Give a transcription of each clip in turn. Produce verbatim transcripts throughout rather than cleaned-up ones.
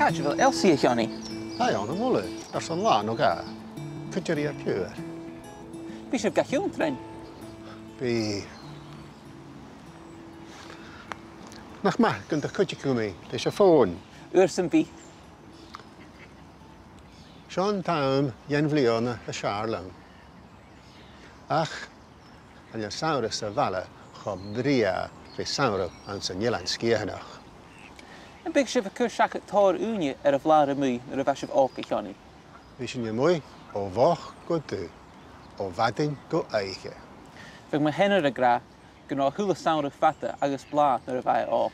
Càit a bheil Elsie, a Sheonaidh? Tha i ann a-muigh, airson latha no dhà. Cuide ri a piuthar. Bidh sibh ga h-iompachadh. Bidh. Nach math gun do chuidich thu mi leis a' fòn. Uair sam bith. Seo an t-àm dhen bhliadhna as fheàrr leam. Ach chan eil samhradh sa bhaile cho brèagha ri samhradh anns an Eilean Sgitheanach. Am biodh sibh a' cur seachad tòrr ùine air a' bhlàr a-muigh nuair a bha sibh òg, a Sheonaidh? Bha sinn a-muigh o mhoch gu dubh, o mhadainn gu oidhche. Bhiodh mo sheanair ag ràdh gun robh a h-uile samhradh fada agus blàth nuair a bha e òg.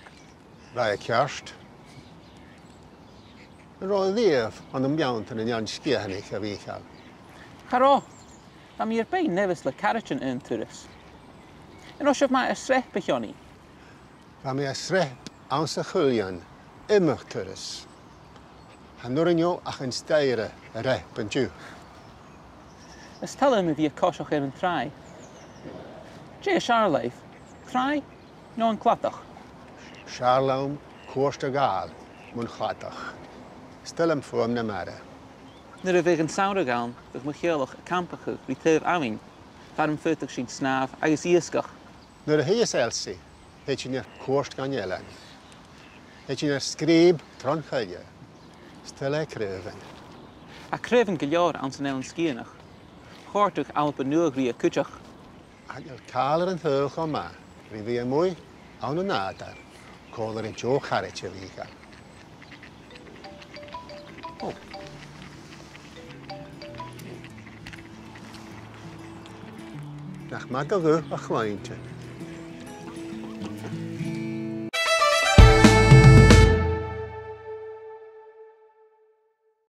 Bha e ceart. An robh thu riamh ann am beanntan an Eilein Sgitheanaich, a Mhìcheil? Cha robh. Bha mi air beinn neimheas le caraidean aon turas. An robh sibh math air sreap, a Sheonaidh? Bha mi air sreap anns a' Chuiltheann iomadh turas. Chan urrainn dhomh ach an staidhre a shreap an-diugh. Is toil leam a bhith a' coiseachd air an tràigh. Dè as fheàrr leibh, tràigh no an cladach? 'S fheàrr leam cuairt a ghabhail mun chladach. 'S toil leam fuaim na mara. Nuair a bhiodh an samhradh ann, bhiodh mo theaghlach a' campachadh ri taobh abhainn, far am faodadh sinn snàmh agus iasgach. Nuair a thigeas Elsie, thèid sinn air cuairt dhan eilean. Thèid sinn air sgrìob tron choille. 'S toil le craobhan. Tha craobhan gu leòr anns an Eilean Sgitheanach. Chòrdadh Alba Nuadh rithe cuideachd. Chan eil càil air an t-saoghal cho math ri bhith a-muigh ann an nàdar còmhla ri deagh charaid, a Mhìcheil. Ò. Nach math do ghuth a chluinntinn.